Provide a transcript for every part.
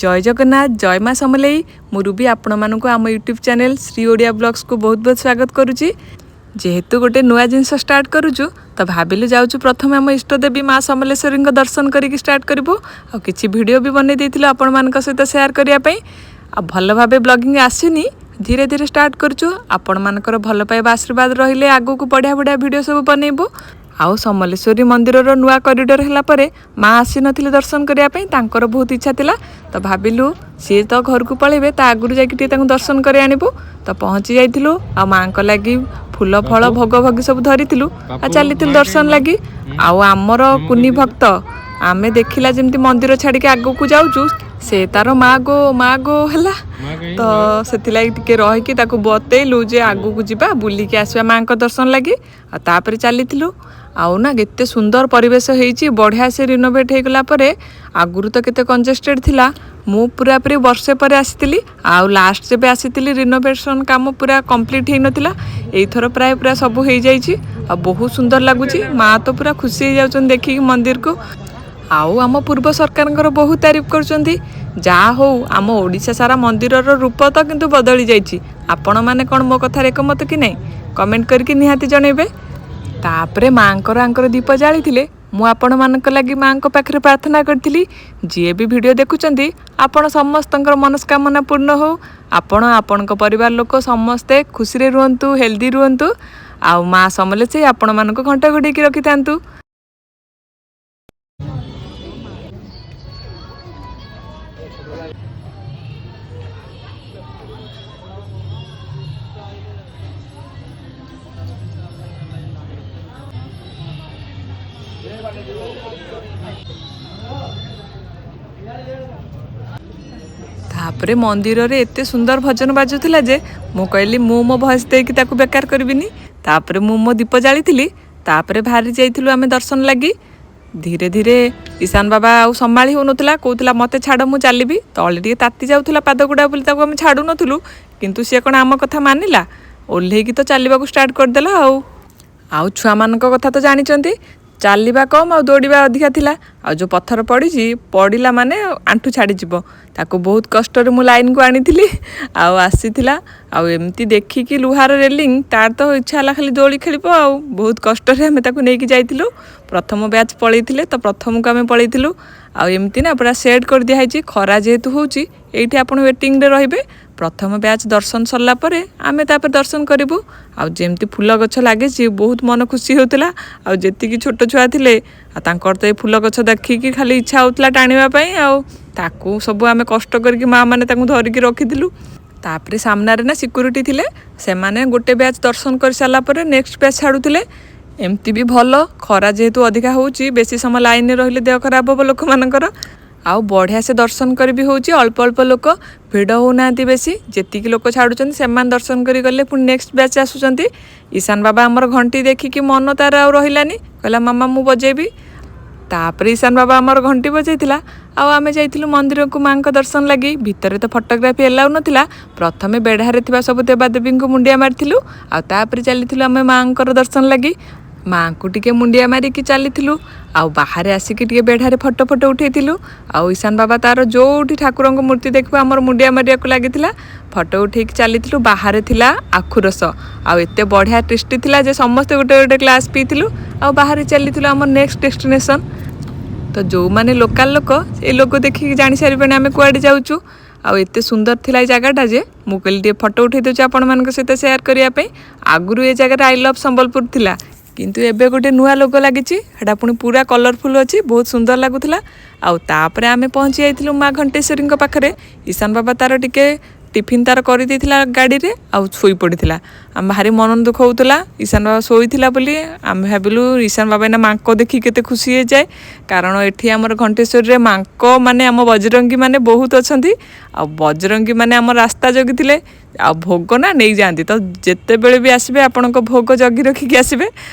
ଜୟ ଜଗନ୍ନାଥ, ଜୟ ମା ସମଲେଇ। ମୁଁ ରୁବି, ଆପଣମାନଙ୍କୁ ଆମ ୟୁଟ୍ୟୁବ୍ ଚ୍ୟାନେଲ୍ ଶ୍ରୀ ଓଡ଼ିଆ ବ୍ଲଗ୍ସକୁ ବହୁତ ବହୁତ ସ୍ୱାଗତ କରୁଛି। ଯେହେତୁ ଗୋଟେ ନୂଆ ଜିନିଷ ଷ୍ଟାର୍ଟ କରୁଛୁ, ତ ଭାବିଲୁ ଯାଉଛୁ ପ୍ରଥମେ ଆମ ଇଷ୍ଟଦେବୀ ମା ସମଲେଶ୍ୱରୀଙ୍କ ଦର୍ଶନ କରିକି ଷ୍ଟାର୍ଟ କରିବୁ। ଆଉ କିଛି ଭିଡ଼ିଓ ବି ବନେଇ ଦେଇଥିଲୁ ଆପଣମାନଙ୍କ ସହିତ ସେୟାର କରିବା ପାଇଁ। ଆଉ ଭଲ ଭାବେ ବ୍ଲଗିଂ ଆସିନି, ଧୀରେ ଧୀରେ ଷ୍ଟାର୍ଟ କରୁଛୁ। ଆପଣମାନଙ୍କର ଭଲ ପାଇବା ଆଶୀର୍ବାଦ ରହିଲେ ଆଗକୁ ବଢ଼ିଆ ବଢ଼ିଆ ଭିଡ଼ିଓ ସବୁ ବନେଇବୁ। ଆଉ ସମଲେଶ୍ୱରୀ ମନ୍ଦିରର ନୂଆ କରିଡର ହେଲା ପରେ ମା ଆସିନଥିଲେ ଦର୍ଶନ କରିବା ପାଇଁ, ତାଙ୍କର ବହୁତ ଇଚ୍ଛା ଥିଲା। ତ ଭାବିଲୁ ସିଏ ତ ଘରକୁ ପଳେଇବେ, ତା ଆଗରୁ ଯାଇକି ଟିକେ ତାଙ୍କୁ ଦର୍ଶନ କରି ଆଣିବୁ। ତ ପହଞ୍ଚି ଯାଇଥିଲୁ ଆଉ ମାଆଙ୍କ ଲାଗି ଫୁଲ ଫଳ ଭୋଗ ଭୋଗି ସବୁ ଧରିଥିଲୁ ଆଉ ଚାଲିଥିଲୁ ଦର୍ଶନ ଲାଗି। ଆଉ ଆମର କୁନି ଭକ୍ତ ଆମେ ଦେଖିଲା ଯେମିତି ମନ୍ଦିର ଛାଡ଼ିକି ଆଗକୁ ଯାଉଛୁ, ସେ ତାର ମା ଗୋ ମା ଗୋ ହେଲା। ତ ସେଥିଲାଗି ଟିକେ ରହିକି ତାକୁ ବତେଇଲୁ ଯେ ଆଗକୁ ଯିବା, ବୁଲିକି ଆସିବା ମାଆଙ୍କ ଦର୍ଶନ ଲାଗି। ଆଉ ତାପରେ ଚାଲିଥିଲୁ। ଆଉ ନା କେତେ ସୁନ୍ଦର ପରିବେଶ ହେଇଛି, ବଢ଼ିଆ ସେ ରିନୋଭେଟ୍ ହେଇଗଲା ପରେ। ଆଗରୁ ତ କେତେ କଞ୍ଜେଷ୍ଟେଡ୍ ଥିଲା। ମୁଁ ପୁରାପୁରି ବର୍ଷେ ପରେ ଆସିଥିଲି, ଆଉ ଲାଷ୍ଟ ଯେବେ ଆସିଥିଲି ରିନୋଭେସନ୍ କାମ ପୁରା କମ୍ପ୍ଲିଟ୍ ହେଇନଥିଲା। ଏଇଥର ପ୍ରାୟ ପୁରା ସବୁ ହେଇଯାଇଛି ଆଉ ବହୁତ ସୁନ୍ଦର ଲାଗୁଛି। ମା ତ ପୁରା ଖୁସି ହେଇଯାଉଛନ୍ତି ଦେଖିକି ମନ୍ଦିରକୁ। ଆଉ ଆମ ପୂର୍ବ ସରକାରଙ୍କର ବହୁତ ତାରିଫ କରୁଛନ୍ତି। ଯାହା ହଉ, ଆମ ଓଡ଼ିଶା ସାରା ମନ୍ଦିରର ରୂପ ତ କିନ୍ତୁ ବଦଳି ଯାଇଛି। ଆପଣମାନେ କ'ଣ ମୋ କଥାରେ ଏକମତ କି ନାହିଁ, କମେଣ୍ଟ କରିକି ନିହାତି ଜଣେଇବେ। ତାପରେ ମାଆଙ୍କର ଆଙ୍କର ଦୀପ ଜାଳିଥିଲେ। ମୁଁ ଆପଣମାନଙ୍କ ଲାଗି ମାଆଙ୍କ ପାଖରେ ପ୍ରାର୍ଥନା କରିଥିଲି, ଯିଏ ବି ଭିଡ଼ିଓ ଦେଖୁଛନ୍ତି ଆପଣ ସମସ୍ତଙ୍କର ମନସ୍କାମନା ପୂର୍ଣ୍ଣ ହଉ, ଆପଣ ଆପଣଙ୍କ ପରିବାର ଲୋକ ସମସ୍ତେ ଖୁସିରେ ରୁହନ୍ତୁ, ହେଲ୍ଦି ରୁହନ୍ତୁ, ଆଉ ମା ସମଲେଶ୍ୱରୀ ଆପଣମାନଙ୍କୁ ଘଣ୍ଟ ଘୋଡ଼େଇକି ରଖିଥାନ୍ତୁ। ତାପରେ ମନ୍ଦିରରେ ଏତେ ସୁନ୍ଦର ଭଜନ ବାଜୁଥିଲା ଯେ ମୁଁ କହିଲି ମୁଁ ମୋ ଭଏସ୍ ଦେଇକି ତାକୁ ବେକାର କରିବିନି। ତାପରେ ମୁଁ ମୋ ଦୀପ ଜାଳିଥିଲି। ତାପରେ ବାହାରି ଯାଇଥିଲୁ ଆମେ ଦର୍ଶନ ଲାଗି। ଧୀରେ ଧୀରେ ଈଶାନ ବାବା ଆଉ ସମ୍ଭାଳି ହେଉନଥିଲା, କହୁଥିଲା ମୋତେ ଛାଡ଼, ମୁଁ ଚାଲିବି। ତଳେ ଟିକେ ତାତି ଯାଉଥିଲା ପାଦ ଗୁଡ଼ା ବୋଲି ତାକୁ ଆମେ ଛାଡ଼ୁନଥିଲୁ, କିନ୍ତୁ ସିଏ କ'ଣ ଆମ କଥା ମାନିଲା? ଓହ୍ଲେଇକି ତ ଚାଲିବାକୁ ଷ୍ଟାର୍ଟ କରିଦେଲା। ଆଉ ଛୁଆମାନଙ୍କ କଥା ତ ଜାଣିଛନ୍ତି, ଚାଲିବା କମ୍ ଆଉ ଦୌଡ଼ିବା ଅଧିକା ଥିଲା। ଆଉ ଯେଉଁ ପଥର ପଡ଼ିଛି, ପଡ଼ିଲା ମାନେ ଆଣ୍ଠୁ ଛାଡ଼ିଯିବ। ତାକୁ ବହୁତ କଷ୍ଟରେ ମୁଁ ଲାଇନ୍କୁ ଆଣିଥିଲି ଆଉ ଆସିଥିଲା। ଆଉ ଏମିତି ଦେଖିକି ଲୁହାର ରେଲିଂ, ତାର ତ ଇଚ୍ଛା ହେଲା ଖାଲି ଦୋଳି ଖେଳିବ। ଆଉ ବହୁତ କଷ୍ଟରେ ଆମେ ତାକୁ ନେଇକି ଯାଇଥିଲୁ। ପ୍ରଥମ ବ୍ୟାଚ୍ ପଳେଇଥିଲେ, ତ ପ୍ରଥମକୁ ଆମେ ପଳେଇଥିଲୁ। ଆଉ ଏମିତି ନା ପୁରା ସେଟ୍ କରିଦିଆହେଇଛି। ଖରା ଯେହେତୁ ହେଉଛି, ଏଇଠି ଆପଣ ୱେଟିଂରେ ରହିବେ। ପ୍ରଥମ ବ୍ୟାଚ୍ ଦର୍ଶନ ସରିଲା ପରେ ଆମେ ତାପରେ ଦର୍ଶନ କରିବୁ। ଆଉ ଯେମିତି ଫୁଲ ଗଛ ଲାଗିଛି, ବହୁତ ମନ ଖୁସି ହେଉଥିଲା। ଆଉ ଯେତିକି ଛୋଟ ଛୁଆ ଥିଲେ, ଆଉ ତାଙ୍କର ତ ଏ ଫୁଲ ଗଛ ଦେଖିକି ଖାଲି ଇଚ୍ଛା ହେଉଥିଲା ଟାଣିବା ପାଇଁ। ଆଉ ତାକୁ ସବୁ ଆମେ କଷ୍ଟ କରିକି ମା ମାନେ ତାଙ୍କୁ ଧରିକି ରଖିଥିଲୁ। ତାପରେ ସାମ୍ନାରେ ନା ସିକ୍ୟୁରିଟି ଥିଲେ, ସେମାନେ ଗୋଟେ ବ୍ୟାଚ୍ ଦର୍ଶନ କରିସାରିଲା ପରେ ନେକ୍ସଟ ବ୍ୟାଚ୍ ଛାଡ଼ୁଥିଲେ। ଏମିତି ବି ଭଲ, ଖରା ଯେହେତୁ ଅଧିକା ହେଉଛି, ବେଶୀ ସମୟ ଲାଇନ୍ରେ ରହିଲେ ଦେହ ଖରାପ ହେବ ଲୋକମାନଙ୍କର। ଆଉ ବଢ଼ିଆ ସେ ଦର୍ଶନ କରି ବି ହେଉଛି। ଅଳ୍ପ ଅଳ୍ପ ଲୋକ, ଭିଡ଼ ହେଉନାହାନ୍ତି ବେଶୀ। ଯେତିକି ଲୋକ ଛାଡ଼ୁଛନ୍ତି, ସେମାନେ ଦର୍ଶନ କରି ଗଲେ ପୁଣି ନେକ୍ସଟ ବ୍ୟାଚ୍ ଆସୁଛନ୍ତି। ଈଶାନ ବାବା ଆମର ଘଣ୍ଟି ଦେଖିକି ମନ ତାର ଆଉ ରହିଲାନି, କହିଲା ମାମା ମୁଁ ବଜେଇବି। ତାପରେ ଈଶାନ ବାବା ଆମର ଘଣ୍ଟି ବଜେଇଥିଲା ଆଉ ଆମେ ଯାଇଥିଲୁ ମନ୍ଦିରକୁ ମାଆଙ୍କ ଦର୍ଶନ ଲାଗି। ଭିତରେ ତ ଫଟୋଗ୍ରାଫି ଏଲାଉ ନଥିଲା। ପ୍ରଥମେ ବେଢ଼ାରେ ଥିବା ସବୁ ଦେବାଦେବୀଙ୍କୁ ମୁଣ୍ଡିଆ ମାରିଥିଲୁ ଆଉ ତାପରେ ଚାଲିଥିଲୁ ଆମେ ମାଆଙ୍କର ଦର୍ଶନ ଲାଗି। ମାଆଙ୍କୁ ଟିକେ ମୁଣ୍ଡିଆ ମାରିକି ଚାଲିଥିଲୁ ଆଉ ବାହାରେ ଆସିକି ଟିକେ ବେଢ଼ାରେ ଫଟୋ ଫଟୋ ଉଠେଇଥିଲୁ। ଆଉ ଈଶାନ ବାବା ତାର ଯୋଉଠି ଠାକୁରଙ୍କ ମୂର୍ତ୍ତି ଦେଖିବ, ଆମର ମୁଣ୍ଡିଆ ମାରିବାକୁ ଲାଗିଥିଲା। ଫଟୋ ଉଠେଇକି ଚାଲିଥିଲୁ। ବାହାରେ ଥିଲା ଆଖୁ ରସ, ଆଉ ଏତେ ବଢ଼ିଆ ଟେଷ୍ଟି ଥିଲା ଯେ ସମସ୍ତେ ଗୋଟେ ଗୋଟେ ଗ୍ଲାସ୍ ପିଇଥିଲୁ ଆଉ ବାହାରେ ଚାଲିଥିଲୁ ଆମର ନେକ୍ସଟ ଡେଷ୍ଟିନେସନ୍। ତ ଯେଉଁମାନେ ଲୋକାଲ ଲୋକ, ସେଇ ଲୋକ ଦେଖିକି ଜାଣିସାରିବେଣି ଆମେ କୁଆଡ଼େ ଯାଉଛୁ। ଆଉ ଏତେ ସୁନ୍ଦର ଥିଲା ଏଇ ଜାଗାଟା ଯେ ମୁଁ କହିଲି ଟିକେ ଫଟୋ ଉଠେଇ ଦେଉଛି ଆପଣମାନଙ୍କ ସହିତ ସେୟାର କରିବା ପାଇଁ। ଆଗରୁ ଏ ଜାଗାରେ I love Sambalpur ଥିଲା, କିନ୍ତୁ ଏବେ ଗୋଟେ ନୂଆ ଲୋଗୋ ଲାଗିଛି, ସେଟା ପୁଣି ପୁରା କଲରଫୁଲ୍ ଅଛି, ବହୁତ ସୁନ୍ଦର ଲାଗୁଥିଲା। ଆଉ ତାପରେ ଆମେ ପହଞ୍ଚି ଯାଇଥିଲୁ ମା ଘଣ୍ଟେଶ୍ୱରୀଙ୍କ ପାଖରେ। ଈଶାନ ବାବା ତାର ଟିକେ ଟିଫିନ୍ ତାର କରିଦେଇଥିଲା ଗାଡ଼ିରେ ଆଉ ଶୋଇ ପଡ଼ିଥିଲା। ଆମେ ଭାରି ମନ ଦୁଃଖ ହେଉଥିଲା ଈଶାନ ବାବା ଶୋଇଥିଲା ବୋଲି। ଆମେ ଭାବିଲୁ ଈଶାନ ବାବା ଏଇନା ମାଙ୍କ ଦେଖିକି କେତେ ଖୁସି ହେଇଯାଏ, କାରଣ ଏଠି ଆମର ଘଣ୍ଟେଶ୍ୱରୀରେ ମାଙ୍କ ମାନେ ଆମ ବଜରଙ୍ଗୀ ମାନେ ବହୁତ ଅଛନ୍ତି। ଆଉ ବଜରଙ୍ଗୀ ମାନେ ଆମ ରାସ୍ତା ଜଗିଥିଲେ ଆଉ ଭୋଗ ନା ନେଇଯାଆନ୍ତି। ତ ଯେତେବେଳେ ବି ଆସିବେ, ଆପଣଙ୍କ ଭୋଗ ଜଗି ରଖିକି ଆସିବେ।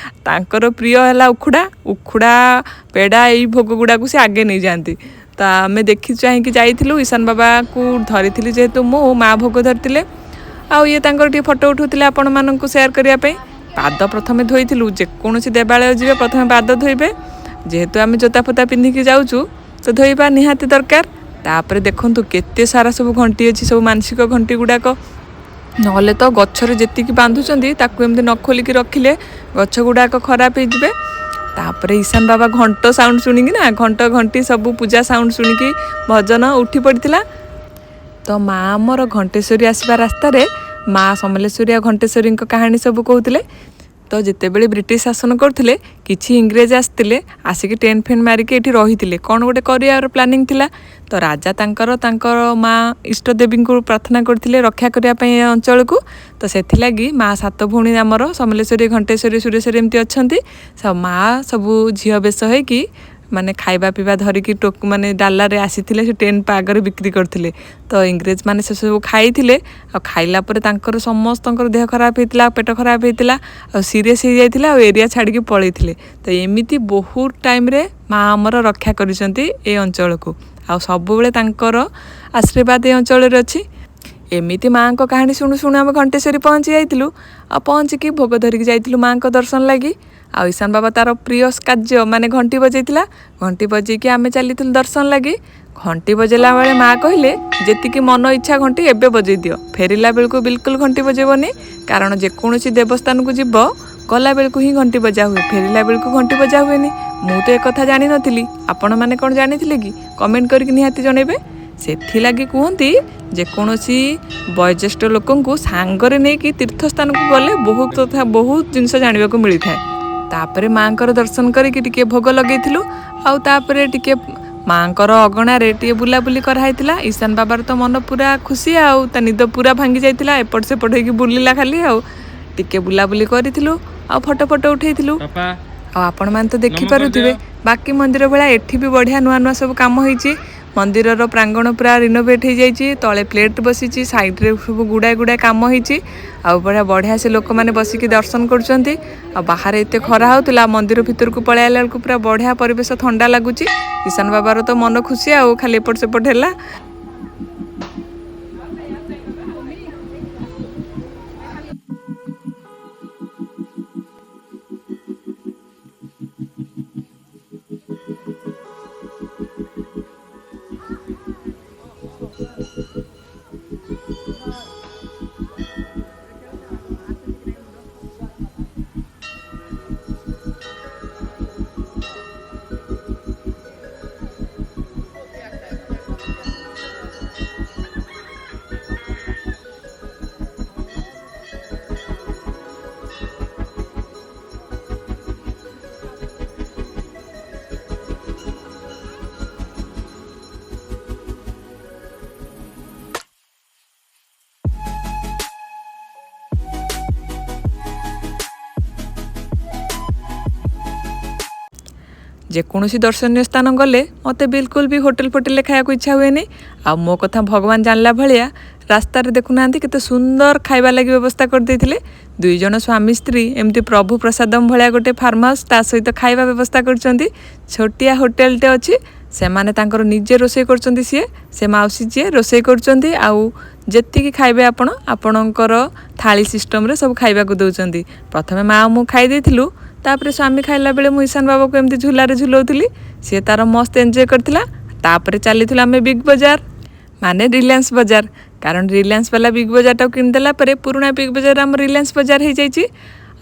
ତାଙ୍କର ପ୍ରିୟ ହେଲା ଉଖୁଡ଼ା, ଉଖୁଡ଼ା ପେଡ଼ା, ଏଇ ଭୋଗ ଗୁଡ଼ାକୁ ସେ ଆଗେ ନେଇଯାଆନ୍ତି। ତ ଆମେ ଦେଖି ଚାହିଁକି ଯାଇଥିଲୁ। ଈଶାନ ବାବାକୁ ଧରିଥିଲି ଯେହେତୁ ମୁଁ, ମା ଭୋଗ ଧରିଥିଲେ ଆଉ ଇଏ ତାଙ୍କର ଟିକେ ଫଟୋ ଉଠାଉଥିଲେ ଆପଣମାନଙ୍କୁ ସେୟାର କରିବା ପାଇଁ। ପାଦ ପ୍ରଥମେ ଧୋଇଥିଲୁ। ଯେକୌଣସି ଦେବାଳୟ ଯିବେ, ପ୍ରଥମେ ପାଦ ଧୋଇବେ। ଯେହେତୁ ଆମେ ଜୋତା ଫୋତା ପିନ୍ଧିକି ଯାଉଛୁ, ତ ଧୋଇବା ନିହାତି ଦରକାର। ତାପରେ ଦେଖନ୍ତୁ କେତେ ସାରା ସବୁ ଘଣ୍ଟି ଅଛି, ସବୁ ମାନସିକ ଘଣ୍ଟି ଗୁଡ଼ାକ। ନହେଲେ ତ ଗଛରେ ଯେତିକି ବାନ୍ଧୁଛନ୍ତି ତାକୁ ଏମିତି ନ ଖୋଲିକି ରଖିଲେ ଗଛ ଗୁଡ଼ାକ ଖରାପ ହେଇଯିବେ। ତାପରେ ଈଶାନ ବାବା ଘଣ୍ଟ ସାଉଣ୍ଡ ଶୁଣିକି ନା, ଘଣ୍ଟ ଘଣ୍ଟି ସବୁ ପୂଜା ସାଉଣ୍ଡ ଶୁଣିକି ଭଜନ ଉଠି ପଡ଼ିଥିଲା। ତ ମା ଆମର ଘଣ୍ଟେଶ୍ୱରୀ ଆସିବା ରାସ୍ତାରେ ମା ସମଲେଶ୍ୱରୀ ଆଉ ଘଣ୍ଟେଶ୍ୱରୀଙ୍କ କାହାଣୀ ସବୁ କହୁଥିଲେ। ତ ଯେତେବେଳେ ବ୍ରିଟିଶ ଶାସନ କରୁଥିଲେ, କିଛି ଇଂରେଜ ଆସିଥିଲେ, ଆସିକି ଟେଣ୍ଟ ଫେଣ୍ଟ ମାରିକି ଏଠି ରହିଥିଲେ। କ'ଣ ଗୋଟେ କରିବାର ପ୍ଲାନିଂ ଥିଲା। ତ ରାଜା ତାଙ୍କର ତାଙ୍କର ମା ଇଷ୍ଟ ଦେବୀଙ୍କୁ ପ୍ରାର୍ଥନା କରିଥିଲେ ରକ୍ଷା କରିବା ପାଇଁ ଏ ଅଞ୍ଚଳକୁ। ତ ସେଥିଲାଗି ମା ସାତ ଭଉଣୀ ଆମର ସମଲେଶ୍ୱରୀ, ଘଣ୍ଟେଶ୍ୱରୀ, ସୁରେଶ୍ୱରୀ ଏମିତି ଅଛନ୍ତି। ମା ସବୁ ଝିଅ ବେଶ ହେଇକି ମାନେ ଖାଇବା ପିଇବା ଧରିକି ଟୋକ ମାନେ ଡାଲାରେ ଆସିଥିଲେ, ସେ ଟେଣ୍ଟ ଆଗରେ ବିକ୍ରି କରିଥିଲେ। ତ ଇଂରେଜ ମାନେ ସେସବୁ ଖାଇଥିଲେ, ଆଉ ଖାଇଲା ପରେ ତାଙ୍କର ସମସ୍ତଙ୍କର ଦେହ ଖରାପ ହେଇଥିଲା, ପେଟ ଖରାପ ହେଇଥିଲା ଆଉ ସିରିୟସ୍ ହେଇଯାଇଥିଲା, ଆଉ ଏରିଆ ଛାଡ଼ିକି ପଳେଇଥିଲେ। ତ ଏମିତି ବହୁତ ଟାଇମ୍ରେ ମା ଆମର ରକ୍ଷା କରିଛନ୍ତି ଏ ଅଞ୍ଚଳକୁ, ଆଉ ସବୁବେଳେ ତାଙ୍କର ଆଶୀର୍ବାଦ ଏ ଅଞ୍ଚଳରେ ଅଛି। ଏମିତି ମାଆଙ୍କ କାହାଣୀ ଶୁଣୁ ଶୁଣୁ ଆମେ ଘଣ୍ଟେଶ୍ୱରୀ ପହଞ୍ଚି ଯାଇଥିଲୁ, ଆଉ ପହଞ୍ଚିକି ଭୋଗ ଧରିକି ଯାଇଥିଲୁ ମାଆଙ୍କ ଦର୍ଶନ ଲାଗି। ଆଉ ଈଶାନ ବାବା ତାର ପ୍ରିୟ କାର୍ଯ୍ୟ ମାନେ ଘଣ୍ଟି ବଜେଇଥିଲା। ଘଣ୍ଟି ବଜେଇକି ଆମେ ଚାଲିଥିଲୁ ଦର୍ଶନ ଲାଗି। ଘଣ୍ଟି ବଜେଇଲା ବେଳେ ମା କହିଲେ, ଯେତିକି ମନ ଇଚ୍ଛା ଘଣ୍ଟି ଏବେ ବଜେଇ ଦିଅ, ଫେରିଲା ବେଳକୁ ବିଲକୁଲ ଘଣ୍ଟି ବଜେଇବନି। କାରଣ ଯେକୌଣସି ଦେବସ୍ଥାନକୁ ଯିବ, ଗଲା ବେଳକୁ ହିଁ ଘଣ୍ଟି ବଜା ହୁଏ, ଫେରିଲା ବେଳକୁ ଘଣ୍ଟି ବଜା ହୁଏନି। ମୁଁ ତ ଏକଥା ଜାଣିନଥିଲି, ଆପଣମାନେ କ'ଣ ଜାଣିଥିଲେ କି? କମେଣ୍ଟ କରିକି ନିହାତି ଜଣେଇବେ। ସେଥିଲାଗି କୁହନ୍ତି, ଯେକୌଣସି ବୟୋଜ୍ୟେଷ୍ଠ ଲୋକଙ୍କୁ ସାଙ୍ଗରେ ନେଇକି ତୀର୍ଥସ୍ଥାନକୁ ଗଲେ ବହୁତ କଥା, ବହୁତ ଜିନିଷ ଜାଣିବାକୁ ମିଳିଥାଏ। ତାପରେ ମାଆଙ୍କର ଦର୍ଶନ କରିକି ଟିକେ ଭୋଗ ଲଗେଇଥିଲୁ, ଆଉ ତାପରେ ଟିକେ ମାଆଙ୍କର ଅଗଣାରେ ଟିକେ ବୁଲାବୁଲି କରାହେଇଥିଲା। ଈଶାନ ବାବାର ତ ମନ ପୁରା ଖୁସି, ଆଉ ତା ନିଦ ପୁରା ଭାଙ୍ଗି ଯାଇଥିଲା, ଏପଟ ସେପଟ ହେଇକି ବୁଲିଲା ଖାଲି। ଆଉ ଟିକେ ବୁଲାବୁଲି କରିଥିଲୁ ଆଉ ଫଟୋ ଫଟୋ ଉଠେଇଥିଲୁ। ବାପା। ଆଉ ଆପଣମାନେ ତ ନମ ଦେଖିପାରୁଥିବେ, କରିଦିଅ। ବାକି ମନ୍ଦିର ଭଳିଆ ଏଠି ବି ବଢ଼ିଆ ନୂଆ ନୂଆ ସବୁ କାମ ହେଇଛି। ମନ୍ଦିରର ପ୍ରାଙ୍ଗଣ ପୁରା ରିନୋଭେଟ୍ ହେଇଯାଇଛି, ତଳେ ପ୍ଲେଟ୍ ବସିଛି, ସାଇଡ଼୍ରେ ସବୁ ଗୁଡ଼ାଏ ଗୁଡ଼ାଏ କାମ ହେଇଛି, ଆଉ ବଢ଼ିଆ ବଢ଼ିଆ ସେ ଲୋକମାନେ ବସିକି ଦର୍ଶନ କରୁଛନ୍ତି। ଆଉ ବାହାରେ ଏତେ ଖରା ହେଉଥିଲା, ମନ୍ଦିର ଭିତରକୁ ପଳେଇ ଆଇଲା ବେଳକୁ ପୁରା ବଢ଼ିଆ ପରିବେଶ, ଥଣ୍ଡା ଲାଗୁଛି। ଈଶାନ ବାବାର ତ ମନ ଖୁସି, ଆଉ ଖାଲି ଏପଟ ସେପଟ ହେଲା। ଯେକୌଣସି ଦର୍ଶନୀୟ ସ୍ଥାନ ଗଲେ ମୋତେ ବିଲକୁଲ ବି ହୋଟେଲ ଫୋଟେଲରେ ଖାଇବାକୁ ଇଚ୍ଛା ହୁଏନି। ଆଉ ମୋ କଥା ଭଗବାନ ଜାଣିଲା ଭଳିଆ ରାସ୍ତାରେ ଦେଖୁନାହାନ୍ତି କେତେ ସୁନ୍ଦର ଖାଇବା ଲାଗି ବ୍ୟବସ୍ଥା କରିଦେଇଥିଲେ। ଦୁଇ ଜଣ ସ୍ୱାମୀ ସ୍ତ୍ରୀ ଏମିତି ପ୍ରଭୁ ପ୍ରସାଦମ ଭଳିଆ ଗୋଟେ ଫାର୍ମ ହାଉସ୍, ତା ସହିତ ଖାଇବା ବ୍ୟବସ୍ଥା କରିଛନ୍ତି। ଛୋଟିଆ ହୋଟେଲଟେ ଅଛି, ସେମାନେ ତାଙ୍କର ନିଜେ ରୋଷେଇ କରୁଛନ୍ତି। ସିଏ ସେ ମାଉସୀ ଯିଏ ରୋଷେଇ କରୁଛନ୍ତି, ଆଉ ଯେତିକି ଖାଇବେ ଆପଣ ଆପଣଙ୍କର ଥାଳି ସିଷ୍ଟମରେ ସବୁ ଖାଇବାକୁ ଦେଉଛନ୍ତି। ପ୍ରଥମେ ମା ମୁଁ ଖାଇ ଦେଇଥିଲୁ, ତାପରେ ସ୍ୱାମୀ ଖାଇଲା ବେଳେ ମୁଁ ଈଶାନ ବାବାକୁ ଏମିତି ଝୁଲାରେ ଝୁଲଉଥିଲି, ସିଏ ତାର ମସ୍ତ ଏନ୍ଜୟ କରିଥିଲା। ତାପରେ ଚାଲିଥିଲୁ ଆମେ ବିଗ୍ ବଜାର, ମାନେ ରିଲାଏନ୍ସ ବଜାର, କାରଣ ରିଲାଏନ୍ସ ବାଲା ବିଗ୍ ବଜାରଟାକୁ କିଣିଦେଲା ପରେ ପୁରୁଣା ବିଗ୍ ବଜାର ଆମ ରିଲାଏନ୍ସ ବଜାର ହେଇଯାଇଛି।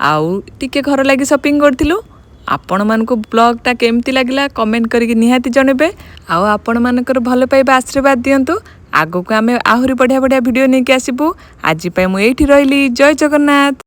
ଆଉ ଟିକେ ଘର ଲାଗି ସପିଂ କରିଥିଲୁ। ଆପଣମାନଙ୍କୁ ବ୍ଲଗ୍ଟା କେମିତି ଲାଗିଲା କମେଣ୍ଟ କରିକି ନିହାତି ଜଣେଇବେ, ଆଉ ଆପଣମାନଙ୍କର ଭଲ ପାଇବା ଆଶୀର୍ବାଦ ଦିଅନ୍ତୁ। ଆଗକୁ ଆମେ ଆହୁରି ବଢ଼ିଆ ବଢ଼ିଆ ଭିଡ଼ିଓ ନେଇକି ଆସିବୁ। ଆଜି ପାଇଁ ମୁଁ ଏଇଠି ରହିଲି। ଜୟ ଜଗନ୍ନାଥ।